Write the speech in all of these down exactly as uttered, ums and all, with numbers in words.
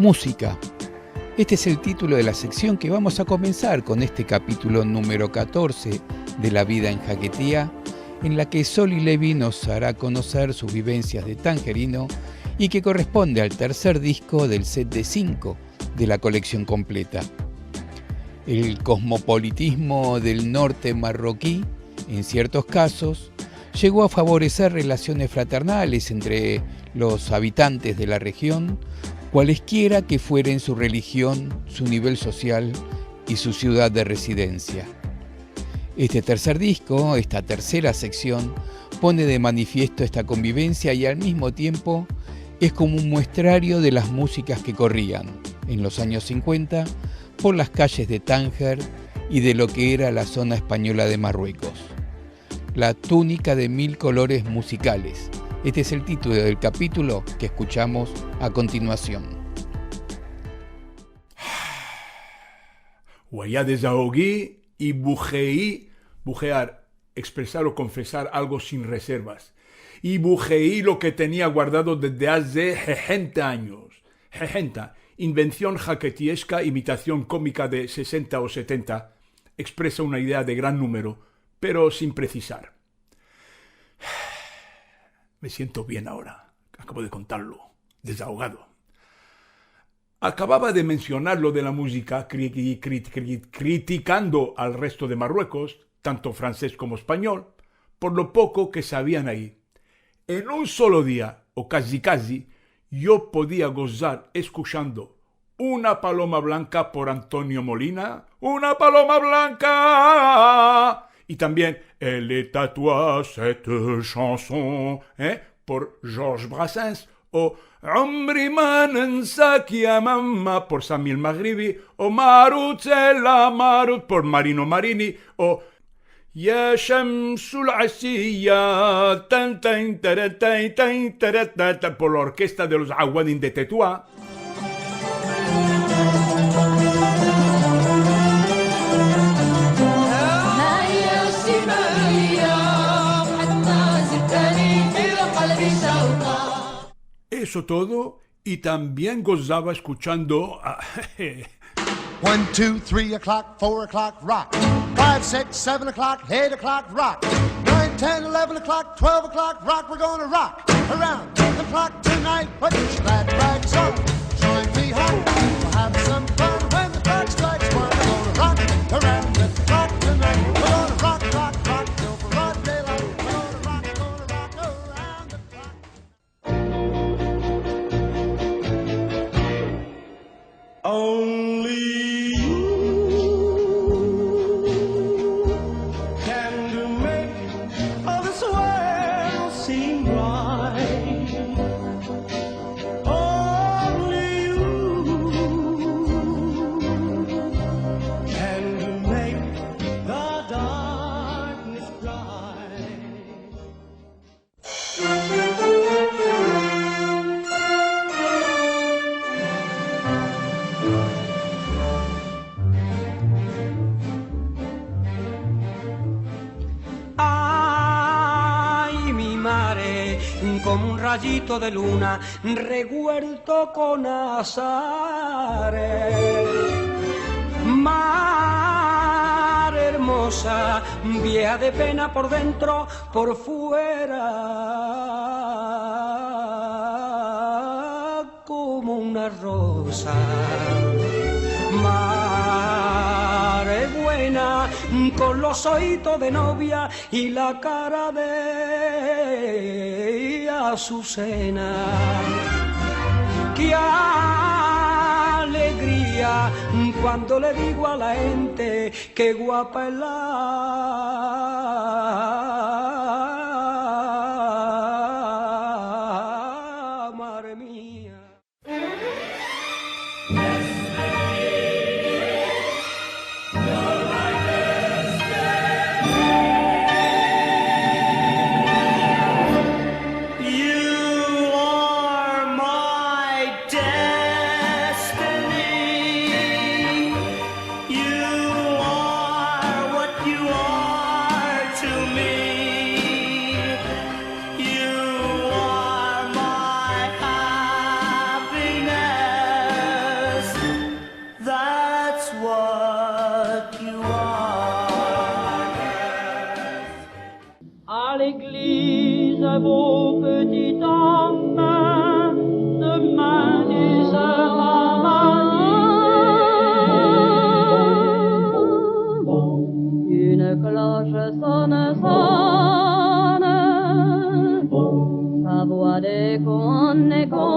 Música. Este es el título de la sección que vamos a comenzar con este capítulo número catorce de La vida en Jaquetía, en la que Soli Levi nos hará conocer sus vivencias de tangerino y que corresponde al tercer disco del set de cinco de la colección completa. El cosmopolitismo del norte marroquí, en ciertos casos, llegó a favorecer relaciones fraternales entre los habitantes de la región, cualesquiera que fueren su religión, su nivel social y su ciudad de residencia. Este tercer disco, esta tercera sección, pone de manifiesto esta convivencia y al mismo tiempo es como un muestrario de las músicas que corrían en los años cincuenta por las calles de Tánger y de lo que era la zona española de Marruecos. La túnica de mil colores musicales. Este es el título del capítulo que escuchamos a continuación. Vaya dezahogi i bujeyi, bujear, ekspresar o konfesar algo sin rezervas. I bujeyi lo ke tenia guardado desde aze sesenta anyos. Sesenta, invension jaketieska, imitasion komika de sesenta o setenta, ekspresa una idea de gran numero, pero sin presizar. Me siento bien ahora, akavo de kontarlo, dezahogado. Akavava de mensionar lo de la muzika, kri-, kri-, kri-, kri-, kritikando al resto de Marruekos, tanto fransez komo espanyol, por lo poko ke savian ayi. En un solo dia, o kazi kazi, yo podia gozar eskuchando Una paloma blanka por Antonio Molina, Una paloma blanka, i tambien Elle est à toi, cette chanson, eh, por Georges Brassens, o Omri ma nensak ya mama por Sami el Maghribi, o Marut Zella Marut por Marino Marini, o Ya Shamsul Asiya, tan, tan, tara, tan, tan, tara, ta, ta, por la orkestra de los Awanin de Tetua. Eso todo, i tambien gozava eskuchando a one, two, three o'clock, four o'clock, rock. Five, six, seven o'clock, eight o'clock, rock. Nine, ten, eleven o'clock, twelve o'clock, rock. We're gonna rock around the clock tonight. Put your glad rags on, join me home. We'll have some fun when the clock strikes one. We're gonna rock around the clock tonight. We're gonna rock, rock, rock till broad daylight. We're gonna rock, gonna rock around the clock. Only you can make all this world seem bright. Only you can make the darkness fly. Ay, mi mare, komo un rayito de luna, revuelto kon azares. Mar ermoza, vieja de pena por dentro, por fuera komo una roza. Mar buena, kon los ojitos de novia i la kara de azuzena. Ke alegria kuando le digo a la djente ke guapa es la mar mia. You are my destiny. You are what you are to me. Mon petit homme, demain tu seras marié. Une cloche sonne, sonne, sa voix d'écho en écho.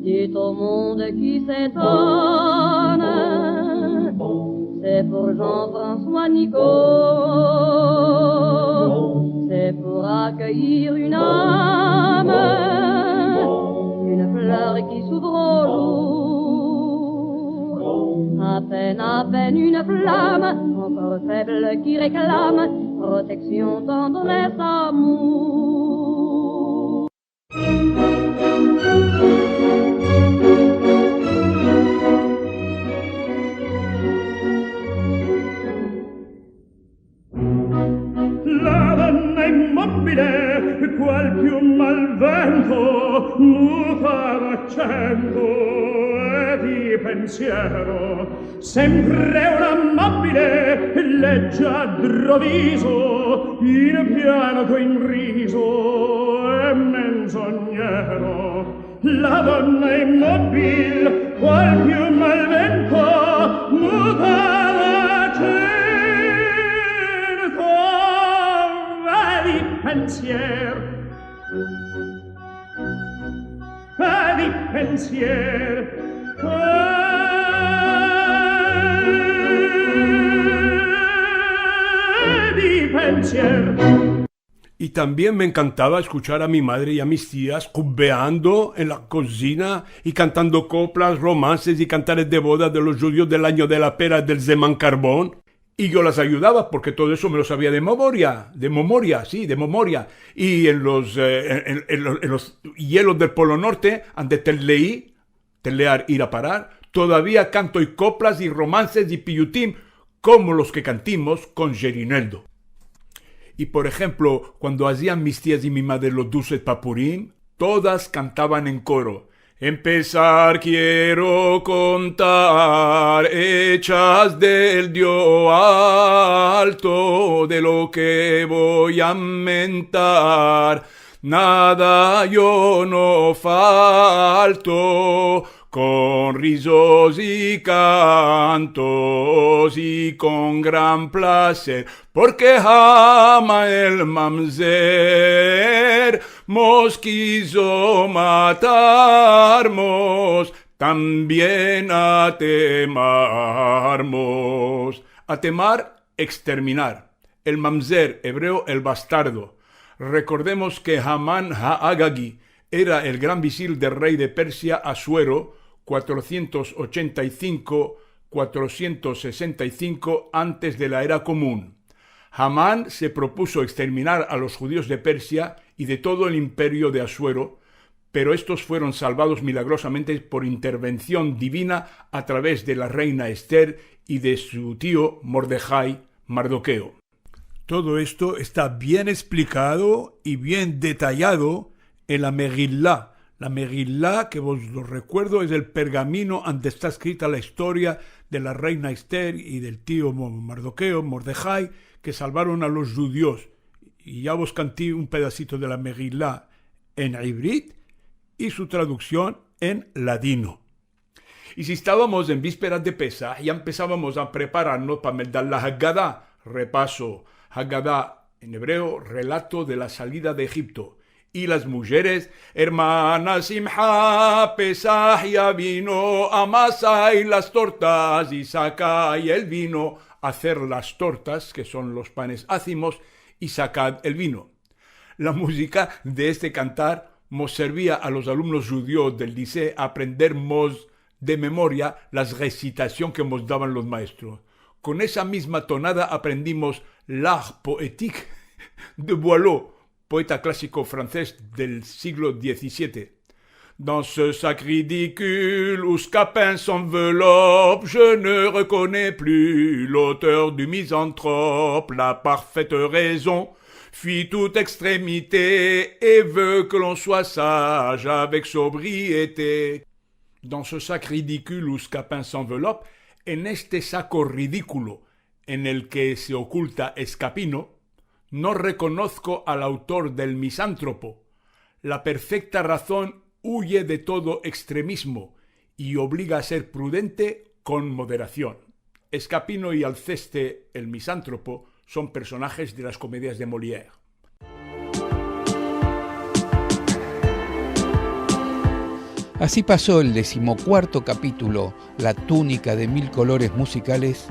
Dites au monde qui s'étonne, c'est pour Jean-François Nicot. C'est pour accueillir une âme, une fleur qui s'ouvre au jour. À peine, à peine une flamme, encore faible, qui réclame protection, tendresse, amour. La donna immobile, qual piuma al vento, muta d'accento e di pensiero. Sempre una mobile, leggia d'roviso, in pianto, in riso e menzognero. La donna immobil, qual piuma al vento, muta d'accento e di pensier. E di pensier, e di pensier. Y también me encantaba eskuchar a mi madre y a mis tias kubbeando en la kozina y kantando koplas, romanses y kantares de boda de los djudios del anyo de la pera, del zeman karbon. Y yo las ayudava porke todo eso me lo savia de memoria, de memoria, si, de memoria. Y en los, e, en, en, en los, en los yelos del Polo Norte, ande te lei, telear, ir a parar, todavia kanto i koplas i romanses i piyutim komo los ke kantimos kon Jerineldo. Y, por enshemplo, kuando azian mis tias i mi madre los dulses papurim, todas kantavan en koro: Empesar kiero kontar echas del Dio alto, de lo ke vo a mentar nada yo no falto, kon rizos i kantos i kon gran plazer, porke Haman el mamzer mos kizo matar, mos tambien a Tamar mos. A Tamar, eksterminar. El mamzer, ebreo, el bastardo. Rekordemos ke Haman Haagagi era el gran vizir del rey de Persia Asuero, kuatrosientos ochenta i sinko, kuatrosientos sesenta i sinko antes de la era komun. Haman se propuso eksterminar a los djudios de Persia i de todo el imperio de Asuero, pero estos fueron salvados milagrosamente por intervension divina a traves de la reina Ester i de su tio Mordejai, Mardokeo. Todo esto esta bien eksplikado i bien detayado en la Megila. La Megila, ke vos lo rekuerdo, es el pergamino ande esta eskirta la istoria de la reina Ester i del tio Mo-, Mardokeo, Mordejai, ke salvaron a los djudios. I ya vos kanti un pedasito de la Megila en ivrit i su traduksion en ladino. I si estavamos en visperas de Pesah, ya empesavamos a prepararmos pa meldar la Haggadah, repaso, Haggadah en ebreo, relato de la salida de Egipto. I las mujeres, ermana, Simha, Pesah ya vino, amasai las tortas i sakai el vino, azer las tortas, ke son los panes azimos, i sakad el vino. La muzika de este kantar mos servia a los alumnos djudios del liseo a aprendermos de memoria las resitasion ke mos davan los maestros. Kon esa mizma tonada aprendimos L'Art poétique de Boileau, poeta klasiko franses del siglo diezisiete. Dans ce sac ridicule où Scapin s'enveloppe, je ne reconnais plus l'auteur du misanthrope. La parfaite raison fuit toute extrémité et veut que l'on soit sage avec sobriété. Dans ce sac ridicule où Scapin s'enveloppe, en este sako ridikulo en el ke se okulta Eskapino, No rekonozko al autor del Misántropo. La perfekta razon uye de todo ekstremizmo i obliga a ser prudente kon moderasion. Eskapino i Alceste el Misántropo son personajes de las komedias de Molière. Asi paso el desimokuarto kapitulo, La túnica de mil kolores muzikales,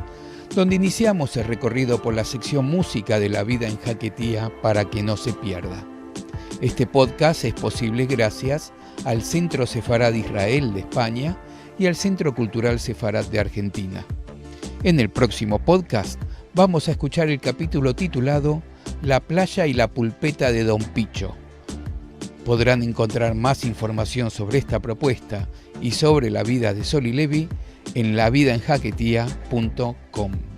donde inisiamos el rekorrido por la seksion Múzika de la Vida en Jaquetía para ke no se pierda. Este podcast es posivle grasias al Sentro Sefarad Israel de Espanya i al Sentro Kultural Sefarad de Arjentina. En el proksimo podcast vamos a eskuchar el kapitulo titulado La playa i la pulpeta de Don Picho. Podran enkontrar mas informasion sovre esta propuesta i sovre la vida de Soli Levi en lavidaenjaquetia punto kom.